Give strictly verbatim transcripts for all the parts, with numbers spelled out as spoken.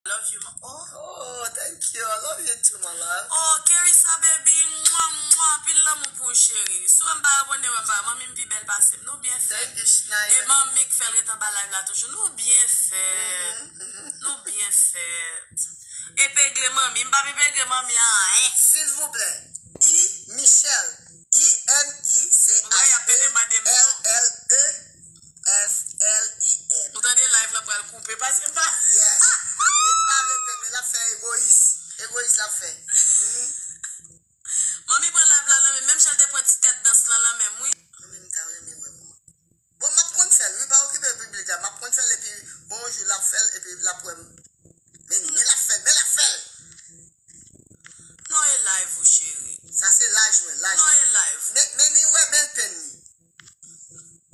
Love you, ma. Oh, thank you. I love you too, my love. Oh, Kerissa baby, mwa mwa, anpil lanmou pou ou, cheri. Si w wè m pa reponn, wè m pa, manmi m pi bèl pase m. Nou byen fèt. Thank you, Schneider. E manmi k fè l ret anba live la toujou. Nou byen fèt. Nou byen fèt. Epegle manmi, m p ap epegle manmi anyen. Silvouplè, I Michel, I M I C H E L L E F L I M. Ou tande live la pral koupe, pase m pa. Yes. Li pa vle pèmèt, l ap fè egoyis. Egoyis l ap fè. Mhm. Manmi pran live la nan men, menm jan l te pran ti tèt dans lan nan men m, wi. Mwen menm, m ta renmen wè kòman. Bon, m ap konn fè l, wi, pa okipe piblik la. M ap konn fè l, epi bon jou, l ap fè l, epi l ap wè m. Men, men l ap fè l, men l ap fè l. Non, e live ou, cheri. Sa se laj mwen, laj Non, mwen. E live. Men, men li wè bèl penn li.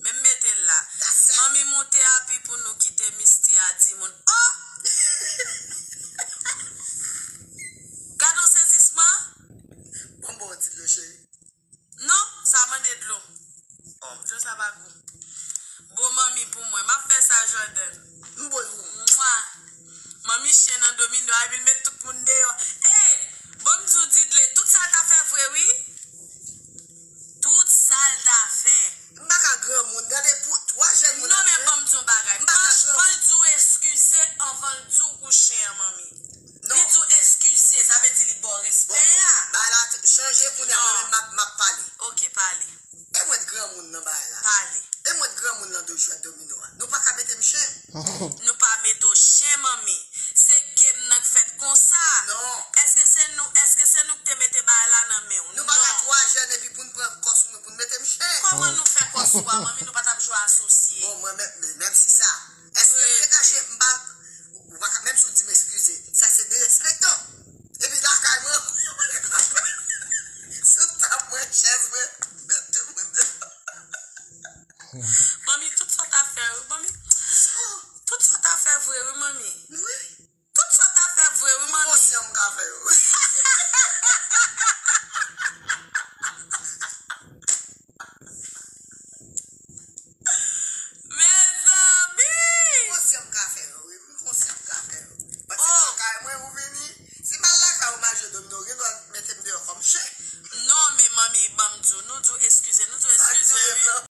Men m mete l la. That's it. Manmi moute api pou nou kite Misty a di moun. Oh! Gad yon sezisman. Bon, bon, ti dlo, cheri. Non, sa mande dlo. Oh, dlo sa pa gou. Bon manmi pou mwen. M ap fè sa, Jordan. M bon pou ou. Mwa. Manmi chen nan domino a, epi l met tout moun deyò. Ey, bon m di w, Didley, tout sa l ta fè vre, wi. Tout sa l ta fè. M pa ka granmoun. Gade pou twa jèn moun Non, ap men jwe. Ban m di yon bagay. M pa ka Panch, jwe. Ban l di w eskize anvan l di w ou chen an, manmi. Non. Li di w eskize, sa vle di li ba w Bon, respè a. bagay la t- chanje kounye a, Non. mwen menm m ap, m ap pale. Ok, pale. E mwen t granmoun nan bagay la. Pale. E mwen t granmoun nan do jwèt domino a. Nou pa ka mete m chen. Nou pa mete w chen, manmi. Se game nan k fèt konsa. Non. Èske se nou, èske se nou k te mete bagay la nan men w? Nou pa ka Non. twa jèn epi pou n pran kò sou mwen pou n mete m chen. Kòman nou fè kò sou a, manmi, nou pa t ap jwe asosye? Bon, mwen menm, men, menm si sa. Èske m te kache, m pa, ou pa ka, menm si w di m eskize, sa se derespektan. Epi lakay mwen, sou tab mwen, chèz mwen, met tout moun deyò. Manmi, tout sa w ta fè, wi, manmi. Tout sa w ta fè vre, wi, manmi. Wi. Tout sa w ta fè vre, wi, manmi. Konsyan m ka fè yo.